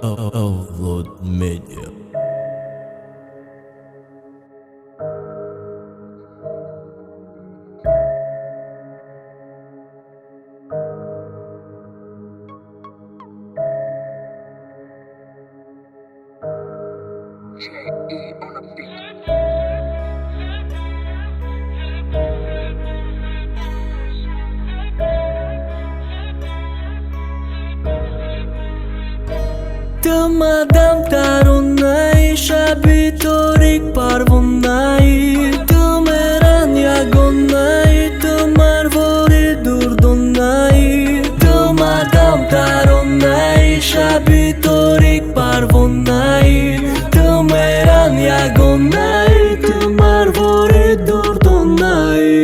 Avlod Media. J.E. on the beat. Ту мадам таронаи, шаби торик парвонаи, ту меран ягонаи, ту марвори дурдонаи. Ту мадам таронаи, шаби торик парвонаи, ту меран ягонаи, ту марвори дурдонаи.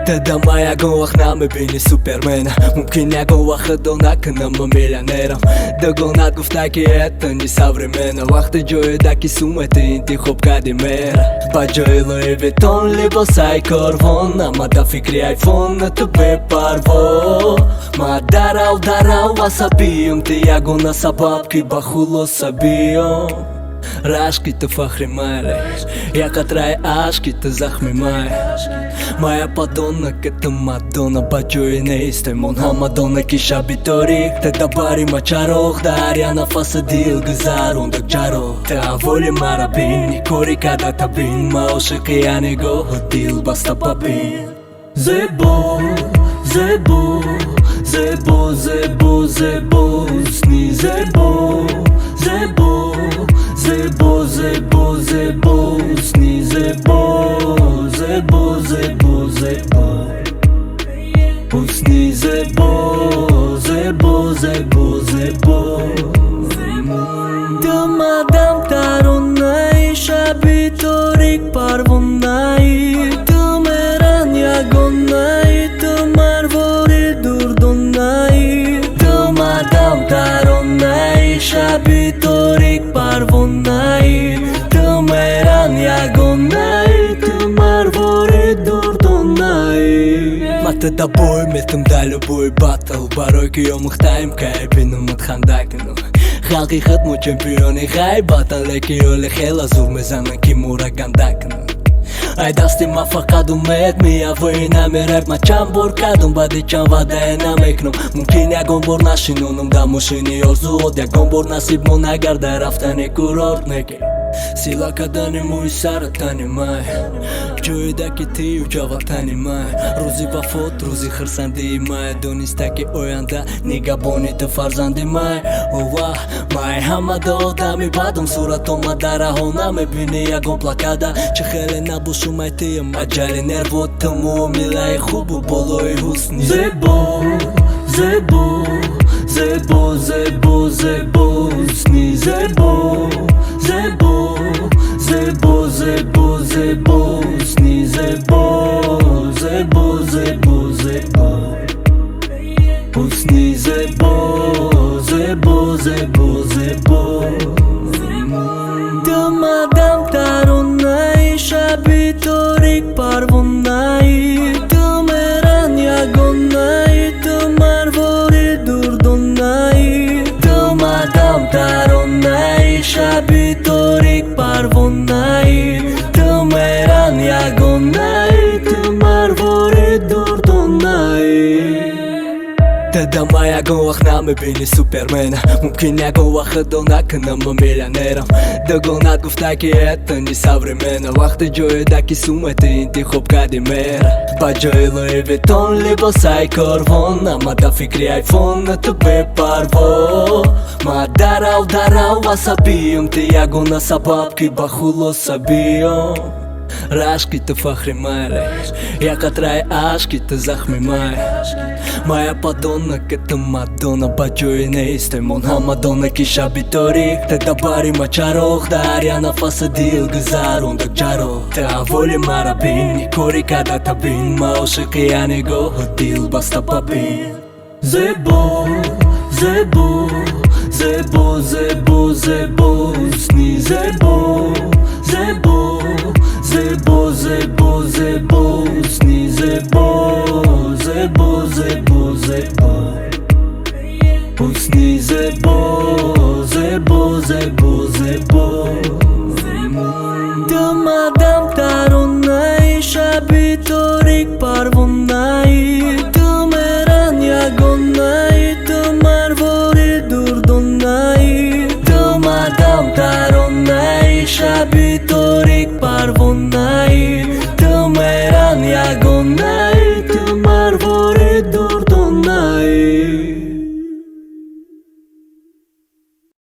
Тада ма ягон вақт намебини супермена, мумкин ягон вақт худо накунам ма миллионерам. Дугонат гуфта, ки это не современно. Вақти ҷоеда ки сумати интихоб кардӣ мера, ба ҷои Луи Виттон либосаи корвон. Ама да фикри айфон, ту бепарво. Ма дарав дарав асабиюм, ту ягона сабаб, ки ба хулоса биём. Рашки ту фахри майре, як қатраи ашки ту захми май. Моя подонок, это Мадонна. Ба ҷои нестемон ҳама дона, ки шаби торик тада бари ма чароғ. Дар я нафаса дил гузарондак ҷаро. Ту авволи мара бин, кори када табин. Ма ошиқи я нигоҳу дил баста ба бин. Зебо, зебо, зебо, зебо, зебо, ҳусни зебо, зебо, зебо, зебо, зебо, ҳусни зебо, зебо, зебо, зебо, ҳусни зебо, зебо, зебо, зебо. Ту мадам таронаи, шаби торик парвонаи, ту меран ягонаи, ту марвори дурдонаи. Ту мадам таронаи, шаби торик парвонаи, ту меран ягонаи, ту марвори дурдонаи. Ма тада бой метам да любой батл, барои ки омӯхтаем кай бинумад ханда кунам. Халқи худ мо чемпиони ғайбатан, лекин ёли хела зур мезананд, ки мора ганда кунанд. Ай дасти ма фақат умед меявои намерав. Ма чанд бор кардум, баъди чанд ваъдае намекунам. Мумкин ягон бор нашинонам дар мошини орзуот, ягон бор насиб мо нагарда рафтани курорт. Неки сила кардани мӯи сара тани май, ҷоеда ки тию ҷаватани май. Рӯзи вафот рӯзи хирсандии май, дониста ки оянда нигабони ту фарзанди май. Ова май ҳама да одами бадум, суратома дар раҳо намебини ягон плакада. Чӣ хеле набошумай тиям аҷали нервот, ту муомилаи хубу болои ҳусни зебо, зебо, зебо, зебо, зебо, ҳусни зебо, зебо, зебо, зебо, зебо, ҳусни зебо, зебо, зебо, зебо, ҳусни зебо, зебо, зебо, зебо. Ту мадам таронаи, шаби торик парвонаи, ту меран ягонаи, ту марвори дурдонаи. Ту мадам таронаи, шаби торик парвонаи, ту меран ягонаи, ту марвори дурдонаи. Тада ма ягон вақт намебини супермена, мумкин ягон вақт худо накунам ма миллионерам. Дугонат гуфта, ки это не современно. Вақти ҷоеда ки сумати интихоб кардӣ мера, ба ҷои Луи Виттон либосаи корвон. Ама да фикри айфон, ту бепарво. Ма дарав дарав асабиюм, ту ягона сабаб, ки ба хулоса биём. Рашки ту фахри майре, як қатраи ашки ту захми май. Моя подонок, это Мадонна. Ба ҷои нестемон ҳама дона, ки шаби торик тада бари ма чароғ. Дар я нафаса дил гузарондак ҷаро. Ту авволи мара бин, кори када табин. Ма ошиқи я нигоҳу дил баста ба бин. Зебо, зебо, зебо, зебо, зебо, ҳусни зебо, зебо, зебо, зебо, зебо, ҳусни зебо, зебо, зебо, зебо. Ҳусни зебо, зебо, зебо, зебо. Ту мадам.